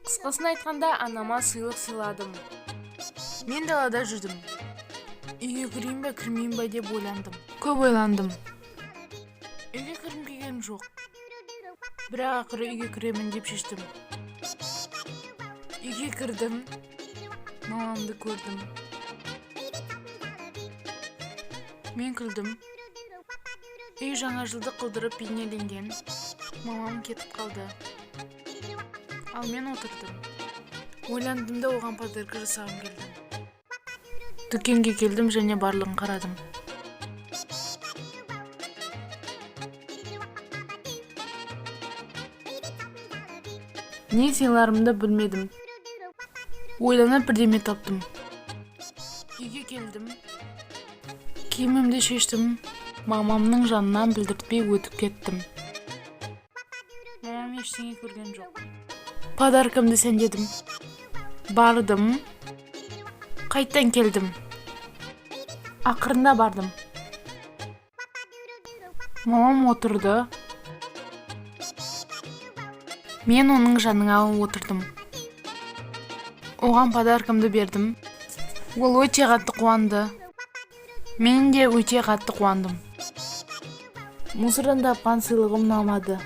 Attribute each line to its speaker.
Speaker 1: Қысқасын айтқанда, анама сыйлық сыйладым. Мен далада жүрдім. Үйге кірейін бе, кірмейін бе деп ойландым. Көп ойландым. Үйге кіргім келген жоқ. Бірақ ақыры үйге кіремін деп шештім. Үйге кірдім. Мамамды көрдім. Мен күлдім. Үй жаңа жылдық қылдырып бейнеленген. Мамам кетіп қалды. Ал мен отырдым. Ойландым да, оған подарка жасағым келді. Дүкенге келдім және барлығын қарадым. Не сыйларымды білмедім. Ойланып, бірдеме таптым. Үйге келдім. Киімімді шештім. Мамамның жанынан білдіртпей өтіп кеттім. Мамам ештеңе көрген жоқ. Подаркамды сәндедім. Бардым. Қайттан келдім. Ақырында бардым. Мамам отырды. Мен оның жанына отырдым. Оған подаркамды бердім. Ол өте қатты қуанды. Мен де өте қатты қуандым. Мусордан тапқан сыйлығым ұнамады.